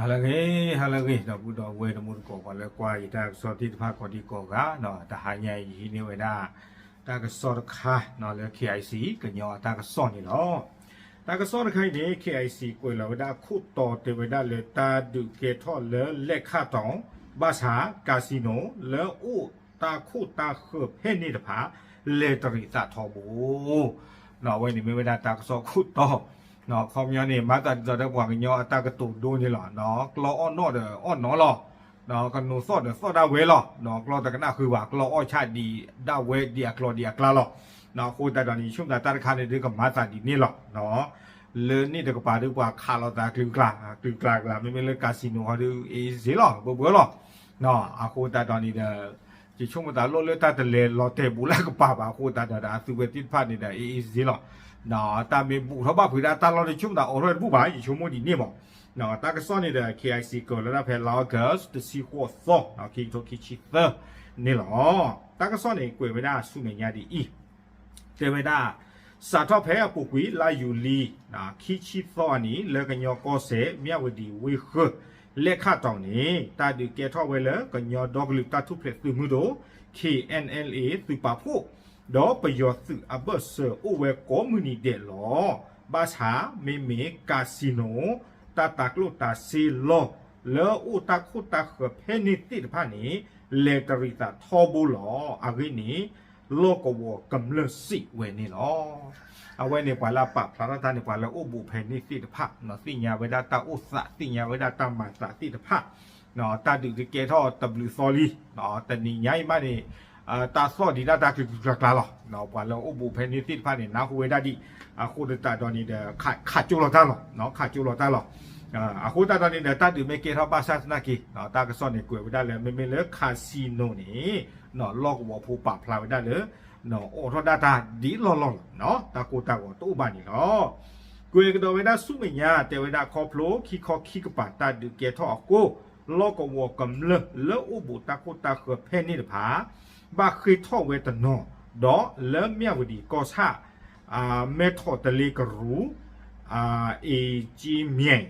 ဟါလၢအဂ့ၤ, ဟါလၢအဂ့ၤ ဒီပုၢ်ဒီဝဲၢ်တံၤသကိး ပှၤလၢကွၢ်ယတၢ်ကစီၣ်သ့ၣ်တဖၣ်ကိးဒံကိးဂၤ, တဟါညါအံၤ ယဟံးန့ၢ်ဝဲဒၣ် တၢ်ကစီၣ်တခါ လၢ KIC ကညီအတၢ်ကစီၣ်န့ၣ်လီၤ. တၢ်ကစီၣ်တခါအံၤန့ၣ် KIC ကွဲးလီၤဝဲဒၣ်ခိၣ်တီတဲဝဲဒၣ်လၢတၢ်ဒုးကဲထီၣ်လၢလဲၣ်ခၣ်တီၤ ဘၣ်ဆၣ် casino လၢအိၣ်တၢ်ခိၣ်တၢ်ဃၢၤဖဲန့ၣ်တဖၣ် လဲၤတရံးသးထီဘိ အဝဲန့ၣ်မ့ၢ်ဝဲဒၣ်တၢ်ကစီၣ်ခိၣ်တီ, ခီပညီန့ၣ် မၤသးဒ်သိးဒီးပှၤကညီအတၢ်ကတိၤဒိန့ၣ်လီၤ. ကျီအီၣ်နီၣ်ဒီးအီၣ်နီၣ်လီၤ, ကနိးသီၣ်ဒီးသီၣ်ဒၣ်ဝဲလီၤ, ကျီတကနၣ်ဃုာ်ဘၣ်, ကျီအီၣ်ဆၣ်ဒံးဒၣ်ဝဲဒံးအကျီဒံးအကျါလီၤ. အဃိသတးဒီးန့ၣ် ယဆိကမိၣ်သးတၢ်တခါန့ၣ်ဒုးကမၤသးဒ်န့ၣ်လီၤ. လၢန့ၣ်တကပၤဒုးပှၤခးလိာ်သးကျူကျါ, ကျူကျါကျါ, မ့မ့ၢ်လၢ casino ဟီဒုး easy လီၤ, ဘၢဘၢလီၤ. အဃိသတးဒီးန့ၣ်ဒီး ယဆိကမိၣ်သးလိၣ်လၢတၢ်တလဲၤလီၤတဲာ်ဘူးလၢကပၤဘၣ်အဃိသတးဒီး အသုဝဲသ့ၣ်တဖၣ်န့ၣ်ဒီး easy လီၤ. တၢ်မ့ၢ်ဘူးထီၣ်ဘၣ်ဖုးဒၣ်တၢ်လီၢ်န့ၣ် ယဆိကမိၣ်သးအိးထီၣ်တဘူၣ်ဘၣ် ယဆိကမိၣ်ဒ်န့ၣ်မး. တၢ်ကစီၣ်န့ၣ်ဒီး KIC ကၢၤလၢဒၣ်ဖဲလါအီကူး တဆံဃိးသီ ခံကထိခံဆံသၢန့ၣ်လီၤ. တၢ်ကစီၣ်န့ၣ် ကွဲးဝဲဒၣ်ဆူမဲာ်ညါဒ်အံၤ, တဲဝဲဒၣ် စးထီၣ်ဖဲအပူၤကွံာ်လါယူၤလံ ခံဆံသီအနံၤ လၢကညီကီၢ်စဲၣ် မၠၣ်ဝတံၤဝ့ၢ်ဃၢ လဲၣ်ခၣ်တီၤန့ၣ် တၢ်ဒုးကဲထီၣ်ဝဲလၢကညီဒီကလုာ်တၢ်ထူၣ်ဖျဲးသုးမုၢ်ဒိၣ် KNLA သုးပာ်ဖှိၣ် ဒီးပယီၤသုးအဘၢၣ်စၢၤအိၣ်ဝဲကိးမုၢ်နံၤဒဲးလီၤ. ဘၣ်ဆၣ်မ့မ့ၢ် casino တၢ်တၤကျိၣ်တၤစ့လီၢ် လၢအိၣ်တၢ်ခိၣ်တၢ်ဃၢၤဖဲန့ၣ်သ့ၣ်တဖၣ်န့ၣ် လဲၤတရံးသးထီဘိလီၤ. အဂ့ၢ်န့ၣ် လီၢ်ကဝီၤကမျၢၢ်စံးဝဲန့ၣ်လီၤ. အဝဲန့ၣ်ပှၤလၢအပာ်ဖျါထီၣ်တၢ်န့ၣ် ပှၤလၢအိၣ်ဘူးဖဲန့ၣ်သ့ၣ်တဖၣ် သ့ၣ်ညါဝဲဒၣ်တၢ်အိၣ်သး သ့ၣ်ညါဝဲဒၣ်တၢ်မၤသးသ့ၣ်တဖၣ် တၢ်ဒုးကကဲထီၣ်တဘျုးသီလံ, တနံၤညါအံၤမးန့ၣ် တၢ်သီၣ်ဒံးဒၣ်တၢ်ကျူကျူကျါကျါလီၤ. ပှၤလၢအိၣ်ဘူးဖဲန့ၣ်သ့ၣ်တဖၣ်န့ၣ် နၢ်ဟူဝဲဒၣ်ဒံး, အဃိသတးဒီးန့ၣ်ဒီး ခးကၠိလီၤတၢ်လီၤ, ခးကၠိလီၤတၢ်လီၤ. အဃိသတးဒီးန့ၣ်ဒီး တၢ်ဒုးမ့ၢ်ကဲထီၣ်ဘၣ်ဆၣ်သနာ်က့ တၢ်ကစီၣ်န့ၣ်ကွဲးဝဲဒၣ်လၢ မ့မ့ၢ်လၢ casino န့ၣ် လီၢ်ကဝီၤဖိပာ်ဖျါဝဲဒၣ်လၢ အိးထီၣ်ဒၣ်တၢ်ဒ်လီၢ်လီၢ်လီၤ, တၢ်ကိၢ်တၢ်ဂီၤတအိၣ်ဘၣ်န့ၣ်လီၤ. ကွဲးကဒီးဝဲဒၣ်ဆူမဲာ်ညါ တဲဝဲဒၣ်ခီဖျိခံခီခံကပၤတၢ်ဒုးကဲထီၣ်အဃိ လီၢ်ကဝီၤကမျၢၢ်လၢအိၣ်ဘူးတၢ်ခိၣ်တၢ်ဃၢၤဖဲန့ၣ်တဖၣ် ဘၣ်ဃ့ၢ်ထီၣ်ဝဲတနီၤ, ဒီးလၢမၠၣ်ဝတံၤကီၢ်ဆၣ် မဲၢ်ထီၣ်တလ့ကရူၢ် အ့ကၠ့မၠဲၣ်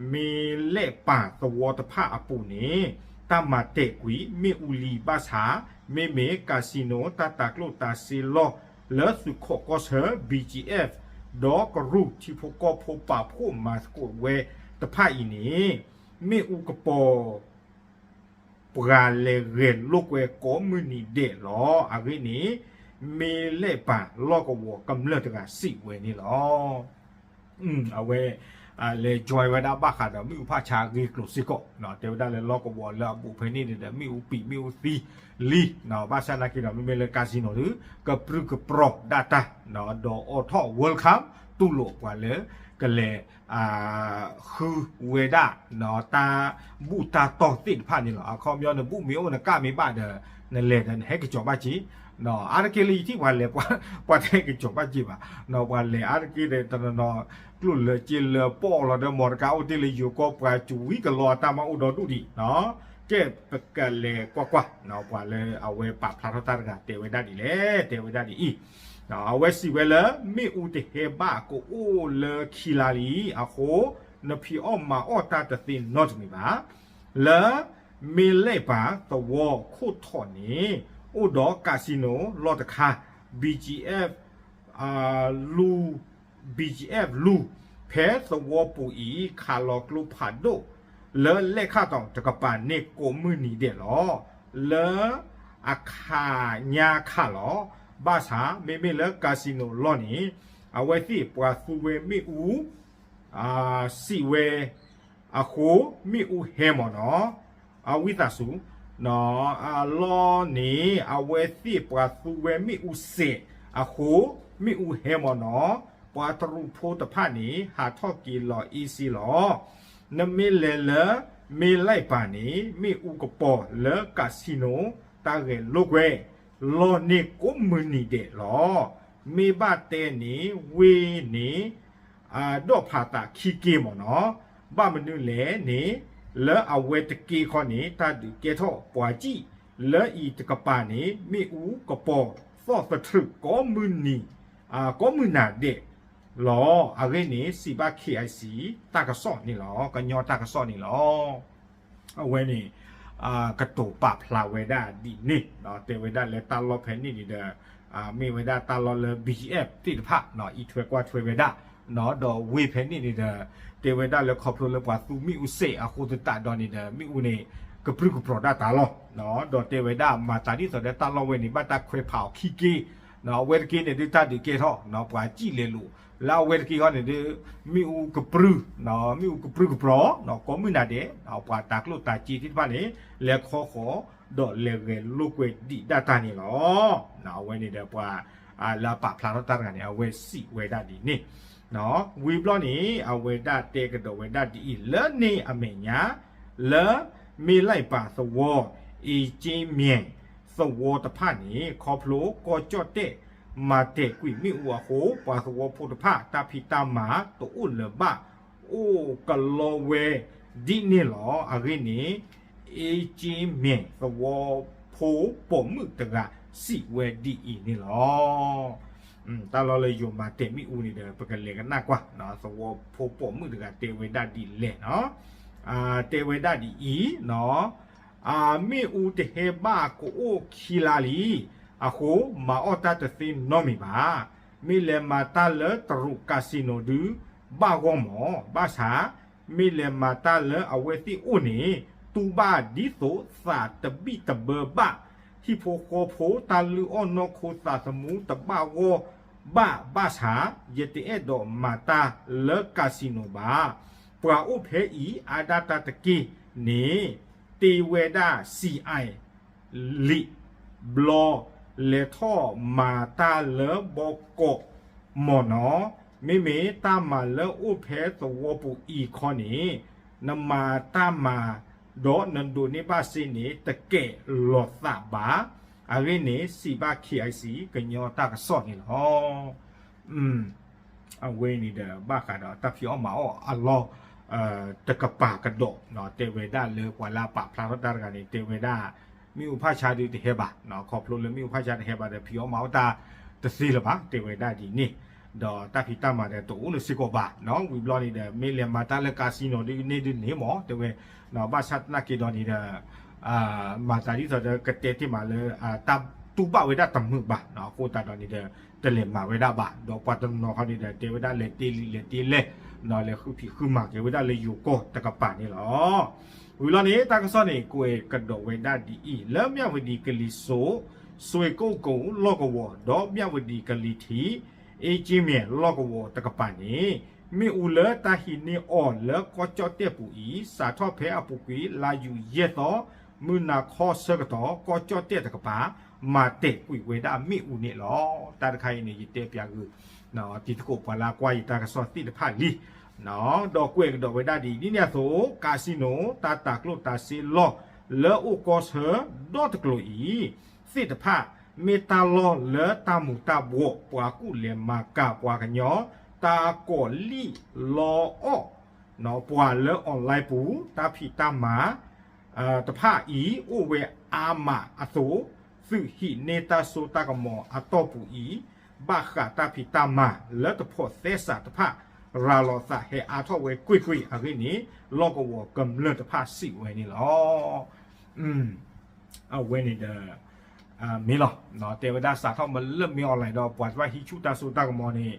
မ့ၢ်လဲၣ်ပၢ်သဝီတဖၣ်အပူၤန့ၣ် တၢ်မၤတဲာ်ကွံာ်မ့ၣ်အူလံဘၣ်ဆၣ် မ့မ့ၢ် casino တၢ်တၤကျိၣ်တၤစ့လီၢ်လၢသုးခိးကီၢ်ဆၢ BGF ဒီးကရူၢ်ထံဖိကီၢ်ဖိပာ်ဖှိၣ်မၤသကိးဝဲတဖၣ်အံၤန့ၣ် မ့ၣ်အူကပီၤ ပှၤလဲၤဂဲၤလိာ်ကွဲကိးမုၢ်နံၤဒဲးလီၤ. အဂ့ၢ်န့ၣ် မ့ၢ်လဲၣ်ပၢ်လီၢ်ကဝီၤကမျၢၢ်တဂၤစံးဝဲန့ၣ်လီၤ. အဝဲ လဲၤ join ဝဲဒၣ်ဘၣ်ဃးဒီးမ့ၣ်အူဖးဆါအဂ့ၢ်အကျိၤစ့ၢ်ကီး တဲဝဲဒၣ်လၢလီၢ်ကဝီၤလၢအဘူးဖဲန့ၣ်န့ၣ်ဒီး မ့ၣ်အူပံာ်မ့ၣ်အူသံလံ, ဘၣ်ဆၣ်သနာ်က့ဒီး မ့မ့ၢ်လၢ casino ဒီး ကပြုၢ်ကပြီၤဒၣ်တၢ် ဒီးအိးထီၣ် welcome တူၢ်လိာ်ပှၤလၢကလဲၤ ဃုဝဲဒၣ် တၢ်ဘူၣ်တၢ်တီၢ်သ့ၣ်တဖၣ်န့ၣ်လီၤ. အခီပညီနဘူၣ်မ့ၢ်အိၣ်နကၣ်မ့ၢ်ဘၣ်ဒီး နလဲၤဒီးနဟဲကစီၤဘၣ်က့ၤ, အါတက့ၢ်လၢယထံၣ်ပှၤလဲၤ ပှၤတဟဲကစီၤဘၣ်က့ၤဘၣ်, ပှၤလဲၤအါတက့ၢ်ဒီးတနီၤနီၤ ကျိၣ်လၢက့လၢပီၣ်လီၤဒီး မီတကါအိၣ်တ့ၢ်လၢယိၤကီၢ်ပှၤစူၤဝံၤကလီအတၢ်မၤအိၣ်ဒီဒူၣ်ဒံး, ကဲပကလဲၤကွၢ်ကွၢ် ပှၤလၢအဝဲပာ်ဖျါထီၣ်တၢ်တဂၤတဲဝဲဒၣ်ဒ်လဲၣ်, တဲဝဲဒၣ်ဒ်အံၤ, အဝဲစံးဝဲလၢ မ့ၣ်အူတဟဲဘၣ်ကအိၣ်လၢခံလါလံအဃိ နဖံးအီၣ်မၤအီၣ်တၢ်တသ့နီတမံၤဘၣ်. လၢမ့ၢ်လဲၣ်ပၢ်သဝီခိၣ်ထီးန့ၣ် အိၣ်ဒီး casino လီၢ်တခါ BGF လူ BGF လူ ဖဲသဝီပူၤအံၤ ခးလီၤကျိဖးဒိၣ် လၢလဲၣ်ခၣ်တီၤတကပၤန့ၣ်ကိးမုၢ်နံၤဒဲးလီၤ. လၢအခးညါခးလီၤ. ဘၣ်ဆၣ် မ့မ့ၢ်လၢ casino လီၢ်န့ၣ် အဝဲသ့ၣ်ပှၤသူဝဲမ့ၣ်အူ စံးဝဲအဃိ မ့ၣ်အူဟဲမၢ်နီၤ, အဝံသးစူၤ, အလီၢ်န့ၣ် အဝဲသ့ၣ်ပှၤသူဝဲမ့ၣ်အူစဲးအဃိ မ့ၣ်အူဟဲမၢ်နီၤ, ပှၤတရူးဖိတဖၣ်န့ၣ် ဟးထီၣ်က့ၤလီၤအ့စ့လီၤ. နမ့ၢ်လဲၤလၢ မ့ၢ်လဲၣ်ပၢ်န့ၣ် မ့ၣ်အူကပီၤလၢ casino တၢ်ဂဲၤလိာ်ကွဲ လီၢ်န့ၣ်ကိးမုၢ်နံၤဒဲးလီၤ. မ့ၢ်ဘၣ်တဲန့ၣ် ဝ့ၢ်န့ၣ် ဒီးဖးသးခံက့မၢ်နီၤ, ဘၣ်မနုၤလဲၣ်န့ၣ် လၢအဝဲတက့ခီန့ၣ် တၢ်ဒုးကဲထီၣ်ပှၤစံၣ် လၢအံၤတကပၤန့ၣ် မ့ၣ်အူကပီၤသီၣ်သထြုးကိးမုၢ်နံၤ ကိးမုၢ်နၤဒဲး လီၤ. အဂ့ၢ်န့ၣ် စံးဘၣ် KIC တၢ်ကစီၣ်န့ၣ်လီၤ, ကညီတၢ်ကစီၣ်န့ၣ်လီၤ. အဝဲန့ၣ် ကတိၤပာ်ဖျါဝဲဒၣ်ဒ်န့ၣ် တဲဝဲဒၣ်လၢတၢ်လီၢ်ဖဲန့ၣ်န့ၣ်ဒီး မ့ၢ်ဝဲဒၣ်တၢ်လီၢ်လၢ BGF သ့ၣ်တဖၣ် အံးထွဲကွၢ်ထွဲဝဲဒၣ် ဒီးဝ့ၢ်ဖဲန့ၣ်န့ၣ်ဒီး တဲဝဲဒၣ်လၢခီဖျိလၢပှၤသူမ့ၣ်အူစဲးအဃိသတးဒီးန့ၣ်ဒီး မ့ၣ်အူန့ၣ် ကပြုၢ်ကပြီၤဒၣ်တၢ်လီၢ် ဒီးတဲဝဲဒၣ်မၤသးဒ်သိးဒီးတၢ်လီၢ်ဝဲန့ၣ် ဘၣ်တၢ်ခွဲးဖးအီၤခံက့ အဝဲတက့ၢ်န့ၣ်ဒုးတၢ်ဒုးကဲထီၣ် ပှၤစံၣ်လဲၤလိာ် လၢအဝဲတက့ၢ်ဃီန့ၣ်ဒုး မ့ၣ်အူကပြုၢ် မ့ၣ်အူကပြုၢ်ကပြီၤ ကိးမုၢ်နၤဒဲး ပှၤတၤကျိၣ်တၤစ့သ့ၣ်တဖၣ်န့ၣ် လဲၤခီဃီၤ ဒီးလဲၤဂဲၤလိာ်ကွဲဒံးဒၣ်တၢ်န့ၣ်လီၤ. အဝဲန့ၣ်ဒီးပှၤ လၢအပာ်ဖျါထီၣ်တၢ်တဂၤန့ၣ် အဝဲစံးဝဲဒၣ်ဒ်န့ၣ် ဝံၤဘျီန့ၣ် အဝဲဒၣ်တဲကဒီးဝဲဒၣ်ဒ်အံၤ လၢန့ၣ်အမဲာ်ညါ လၢမ့ၢ်လၢပၢ်သဝီ အ့ကၠ့မၠဲၣ် သဝီတဖၣ်န့ၣ် ခီဖျိကီၢ်ကၠီၣ်တဲၣ် မၤတဲာ်ကွံာ်မ့ၣ်အူအဃိ ပှၤသဝီဖိတဖၣ် တၢ်ဖံးတၢ်မၤတအိၣ်လၢၤဘၣ် အိၣ်ကလီဝဲဒ်န့ၣ်လီၤ. အဂ့ၢ်န့ၣ် အ့ကၠ့မၠဲၣ် သဝီဖိပိာ်မုၣ်တဂၤစံးဝဲဒ်အံၤန့ၣ်လီၤ. တၢ်လီၢ်လၢယိၤမၤတဲာ်မ့ၣ်အူန့ၣ်ဒီး ပကလဲၤကနၣ်ကွၢ် သဝီဖိပိာ်မုၣ်တဂၤတဲဝဲဒၣ်ဒ်လဲၣ်နီၤ တဲဝဲဒၣ်ဒ်အံၤနီၤ အမ့ၣ်အူတဟဲဘၣ်ကအိၣ်ခံလါလံ, အဃိမၤအီၣ်တၢ်တသ့နီတမံၤဘၣ်. မ့ၢ်လဲၤမၤတၢ်လၢတရူး casino ဒုး ဘၣ်ဂီၢ်မး, ဘၣ်ဆၣ် မ့ၢ်လဲၤမၤတၢ်လၢအဝဲသ့ၣ်အိၣ်န့ၣ် တူၢ်ဘၣ်ဒ်သိးသးတဘံၣ်တဘၢဘၣ်, ဟံၣ်ဖိဃီဖိတၢ်လုၢ်အီၣ်နီၢ်ခိသးသမူတဘၣ်ဂီၢ်ဘၣ်, ဘၣ်ဆၣ် ယတအဲၣ်ဒိးမၤတၢ်လၢ casino ဘၣ်. ပှၤအိၣ်ဖဲအံၤ အါဒၣ်တၢ်တက့ၢ်န့ၣ် တ့ဝဲဒၣ် စံးအါ လံာ်ဘျီ လဲၤထီၣ်မၤတၢ်လၢဘီကီးမ့ၢ်နီၤ. မ့မ့ၢ်တၢ်မၤလၢအိၣ်ဖဲသဝီပူၤအံၤခီန့ၣ် နမၤတၢ်မၤ ဒီးနဒိးန့ၢ်ဘၣ်စ့န့ၣ် တကဲးလီၤသးဘၣ်. အဂ့ၢ်န့ၣ် စံးဘၣ် KIC ကညီတၢ်ကစီၣ်န့ၣ်လီၤ. အဝဲန့ၣ်ဒီး ဘၣ်ဃးဒီးတၢ်ဖံးအီၣ်မၤအီၣ်အလီၢ် တကပၤကဒီး တဲဝဲဒၣ်လၢပှၤလၢအပာ်ဖျါထီၣ်တၢ်တဂၤန့ၣ် တဲဝဲဒၣ် မ့ၣ်အူဖးဆါဒုးတဟဲဘၣ်, ခီဖျိလၢမ့ၣ်အူဖးဆါတဟဲဘၣ်ဒီး ဖံးအီၣ်မၤအီၣ်တၢ်တသ့လၢၤဘၣ် တဲဝဲဒၣ်ဒ်န့ၣ်, ဒီးတၢ်ဖံးတၢ်မၤဒီးတအိၣ်လၢစ့ၢ်ကီးဘၣ်. ဝံၤဘျီန့ၣ်ဒီး မ့ၢ်လဲၤမၤတၢ်လၢ casino ဒုးန့ၢ်ဒုးန့ၢ်မး တဲဝဲ, ဘၣ်ဆၣ်သနာ်က့ဒီးန့ၣ်ဒီး မၤသးဒ်သိးဒီးကတဲတ့ၢ်မးလၢ တၢ်တူၢ်ဘၣ်ဝဲဒၣ်တမုာ်ဘၣ်, အဃိသတးဒီးန့ၣ်ဒီး တလဲၤမၤဝဲဒၣ်ဘၣ်, ဒီးပှၤတနီၤခီန့ၣ်ဒီး တဲဝဲဒၣ်လဲၤတ့လံာ်လဲၤတ့လဲၢ်, လဲၤဃုဖံးဃုမၤက့ၤဝဲဒၣ်လၢယိၤကီၢ်တကပၤန့ၣ်လီၤ. ဝံၤလီၤန့ၣ် တၢ်ကစီၣ်န့ၣ် ကွဲးကဒီးဝဲဒၣ်ဒ်အံၤ, လၢမၠၣ်ဝတံၤကလံၤစိး စွ့ကိၣ်ကိၤလီၢ်ကဝီၤ ဒီးမၠၣ်ဝတံၤကလံၤထံး အ့ကၠ့မၠဲၣ်လီၢ်ကဝီၤတကပၤန့ၣ် မ့ၣ်အူလၢတၢ်ဟံးန့ၢ်အီၤလၢကီၢ်ကၠီၣ်တဲၣ်ပူၤအံၤ စးထီၣ်ဖဲအပူၤကွံာ် လါယူၤယဲၢ်သီ မုၢ်နၤခီဆၢကတီၢ် ကီၢ်ကၠီၣ်တဲၣ်တကပၤ မၤတဲာ်ကွံာ်ဝဲဒၣ်မ့ၣ်အူန့ၣ်လီၤ. တၢ်တခါအံၤန့ၣ် ယတဲပၠးဂုာ် တံၤသကိးပှၤလၢကွၢ်ယတၢ်ကစီၣ်သ့ၣ်တဖၣ်လံ ဒီးကွဲးကဒီးဝဲဒၣ်ဒ်အံၤ, ဒ်န့ၣ်အသိး casino တၢ်တၤကျိၣ်တၤစ့လီၢ် လၢအိၣ်ကီၢ်ဆၢဒီတကျိၤအံၤ သ့ၣ်တဖၣ် မ့ၢ်တၢ်လီၢ်လၢတၢ်မူၤတၢ်ဘှီး ပှၤကူၣ်လဲၤမၤကၤပှၤကညီ တၢ်ကိးလံၣ်လီအီၣ် ပှၤလၢ online ပူၤ တၢ်ဖံးတၢ်မၤ တဖၣ်အံၤ အိၣ်ဝဲအါမးအသိး သုးဟံးန့ၢ်တၢ်စိတၢ်ကမီၤအတီၢ်ပူၤအံၤ ဘၣ်ဃးတၢ်ဖံးတၢ်မၤလၢတဖိးသဲစးတဖၣ် ရၤလီၤသးဟဲအါထီၣ်ဝဲကွ့ၢ်ကွ့ၢ်အဂ့ၢ်န့ၣ် လီၢ်ကဝီၤကမျၢၢ်တဖၣ်စံးဝဲန့ၣ်လီၤ. အဝဲန့ၣ်ဒီး မ့ၢ်လီၤ တဲဝဲဒၣ်စးထီၣ်မ့ၢ်လၢမ့ၢ် online ဒီး ပှၤတဖၣ်ဟံးဆူၣ်တၢ်စိတၢ်ကမီၤန့ၣ်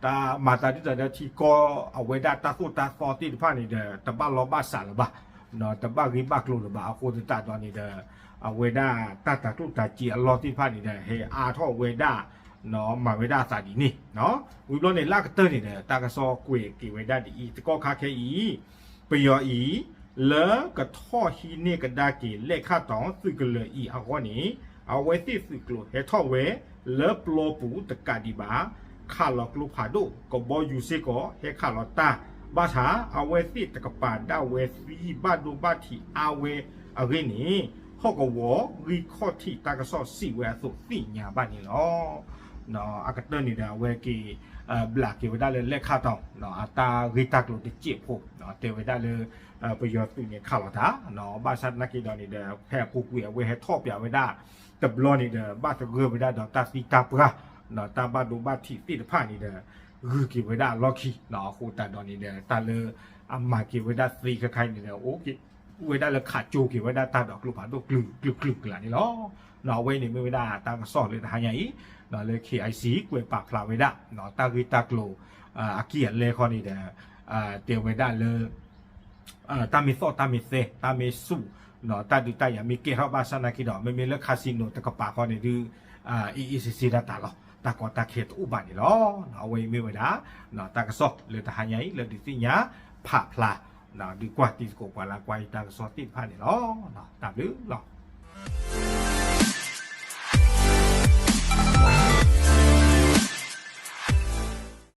တၢ်မၤသးဒ်သိးဒီးထံကီၢ် အဝဲဒၣ်တၢ်သိၣ်တၢ်သီသ့ၣ်တဖၣ်န့ၣ်ဒီး တဘၣ်လီၢ်ဘၣ်စးလၢၤဘၣ်, တဘၣ်ဂ့ၢ်ဘၣ်ကျိၤလၢၤဘၣ် အဃိသတးဒီးန့ၣ်ဒီး အဝဲဒၣ်တၢ်တၤကျိၣ်တၤစ့အလီၢ်သ့ၣ်တဖၣ်န့ၣ်ဒီး ဟဲအါထီၣ်ဝဲဒၣ် မၤဝဲဒၣ်အသးဒ်န့ၣ် ဝံၤဘျီန့ၣ် လၢအကတၢၢ်န့ၣ်ဒီး တၢ်ကစီၣ်ကွဲးက့ၤဝဲဒၣ်ဒ်အံၤ တကီၢ်ခါခဲအံၤ ပယီၤအံၤ လၢကထီၣ်ဟံးန့ၢ်ကဒါက့ၤ လဲၣ်ခၣ်တီၤသုးကလၢၤအံၤအဂီၢ်န့ၣ် အဝဲသ့ၣ်သုးကျိၤဟဲထီၣ်ဝဲ လၢပျီပူၤတကးဒံးဘၣ် ခးလီၤကျိဖးဒိၣ် ကဘီယူၤစ့ၢ်ကီး ဟဲခးလီၤတၢ် ဘၣ်ဆၣ် အဝဲသ့ၣ်တကပၤဒၣ်ဝဲသံဘၣ်ဒိဘၣ်ထံးအါဝဲအဂ့ၢ်န့ၣ် ဟီၣ်ကဝီၤဂံၢ်ခီၣ်ထံးတၢ်ကစီၣ်စံးဝဲအသိးသ့ၣ်ညါဘၣ်န့ၣ်လီၤ. အကတၢၢ်န့ၣ်ဒီး အဝဲက့ၤ ဘျးက့ၤဝဲဒၣ်လၢလဲၣ်ခၣ်တီၤ အတၢ်ဂ့ၢ်တၢ်ကျိၤတစဲးဖိ တဲဝဲဒၣ်လၢ ပယီၤသုးန့ၣ်ခးလီၤတၢ် ဘၣ်ဆၣ်သနာ်က့ဒီးန့ၣ်ဒီး ဖဲအပူၤကွံာ်အဝဲဟဲထီၣ်ပၠးဝဲဒၣ် တဘျီန့ၣ်ဒီး ဘၣ်သဂၢၢ်ဝဲဒၣ်ဒီးတၢ်သံတၢ်ပှၢ် တၢ်ဘၣ်ဒိဘၣ်ထံးသ့ၣ်တဖၣ်န့ၣ်ဒီး ဂုာ်က့ၤဝဲဒၣ်အလီၢ်ခံ အဃိသတးဒီးန့ၣ်ဒီး တၢ်လၢအမၤက့ၤဝဲဒၣ်သ့ခဲခါအံၤန့ၣ်ဒီး အိၣ်ဝဲဒၣ်လၢခးကၠိက့ၤဝဲဒၣ်တၢ်ဒီးကျိဖးဒိၣ်ကလုာ်ကလုာ်ကလုာ်ကလုာ်န့ၣ်လီၤ. အဝဲအံၤန့ၣ်မ့ၢ်ဝဲဒၣ်တၢ်ကစီၣ်လၢတဟါညါအံၤ လၢ K I C ကွဲးပာ်ဖျါဝဲဒၣ် တၢ်ဂ့ၢ်တၢ်ကျိၤ အကံၢ်အလဲဃီန့ၣ်ဒီး တဲဝဲဒၣ်လၢ တၢ်မ့ၢ်သီၣ်တၢ်မ့ၢ်သဲ တၢ်မ့ၢ်ဆူၣ် တၢ်ဒုးတၢ်ယၤမ့ၢ်ကဲထီၣ်ဘၣ်ဆၣ်နာ်က့ဒီး မ့မ့ၢ်လၢ casino တကပၤဃီန့ၣ်ဒုး အ့ၣ်အ့ၣ်စ့စ့ဒၣ်တၢ်လီၤ. တၢ်ကီတၢ်ခဲတအိၣ်ဘၣ်န့ၣ်လီၤ. အဝဲအံၤမ့ၢ်ဝဲဒၣ် တၢ်ကစီၣ်လၢတဟါညါအံၤ လၢဒုးသ့ၣ်ညါဖးဖျါ ဒုးကွၢ်တံၤသကိးပှၤလၢကွၢ်ယတၢ်ကစီၣ်သ့ၣ်တဖၣ်န့ၣ်လီၤ. တၢ်ဘျုးလီၤ.